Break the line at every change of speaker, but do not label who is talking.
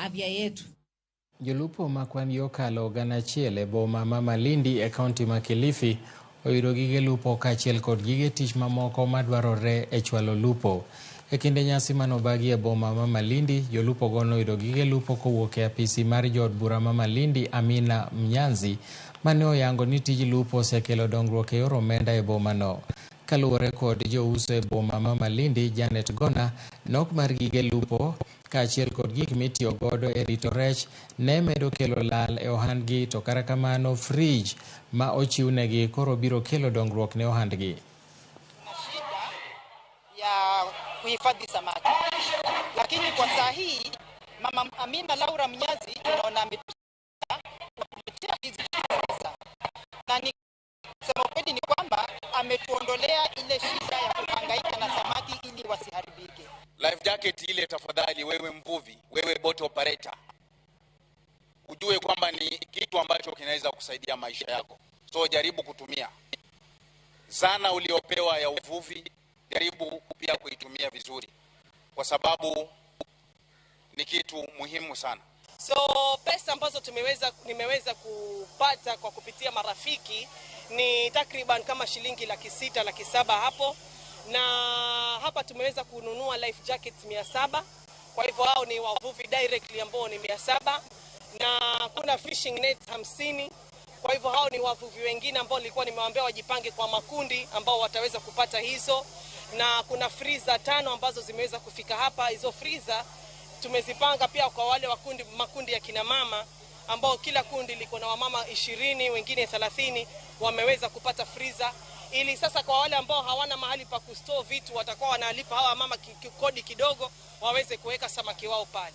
afya yetu.
Jolupo ma kwan okalo 1,000 e boma ma Malindi e kaunti ma Kilifi oyudo gige lupo kaachiel kod gige tich mamoko madwarore e chwalo lupo. E kinde nyasi manobagi e boma ma Malindi, jolupo go noyudo gige lupo kowuok e apisi mar jood bura ma Malindi Amina Mnyanzi mane oyango ni tij lupo osekelo dongruok e yor omenda e boma no. Kaluwore kod jouso e boma ma Malindi Janet Gona, nok mar gige lupo kaachiel kod gik mitiyo godo e rito rech ne medo kelo lal e ohandgi to kata kamano frij ma ochiwnegi koro biro kelo dongruok ne ohandgi.
Ya kuhifadhi samaki, lakini kwa saa hii Mama Amina Laura Mnyazi tunaona ametuletea hizi pesa, na ni kusema kweli ni kwamba ametuondolea ile shida ya kuhangaika na samaki ili wasiharibike.
Life jacket ile, tafadhali, wewe mvuvi, wewe boat operator, ujue kwamba ni kitu ambacho kinaweza kusaidia maisha yako, so jaribu kutumia zana uliopewa ya uvuvi, jaribu pia kuitumia vizuri, kwa sababu ni kitu muhimu sana.
So pesa ambazo nimeweza kupata kwa kupitia marafiki ni takriban kama shilingi 600,000 700,000 hapo, na hapa tumeweza kununua life jackets 700. Kwa hivyo hao ni wavuvi directly ambao ni 700, na kuna fishing nets 50. Kwa hivyo hao ni wavuvi wengine ambao nilikuwa nimewaambia wajipange kwa makundi ambao wataweza kupata hizo, na kuna freezer 5 ambazo zimeweza kufika hapa. Hizo freezer tumezipanga pia kwa wale makundi ya kina mama ambao kila kundi liko na wamama 20, wengine 30, wameweza kupata freezer, ili sasa kwa wale ambao hawana mahali pa kustore vitu watakuwa wanalipa hawa mama kodi kidogo waweze kuweka samaki wao pale.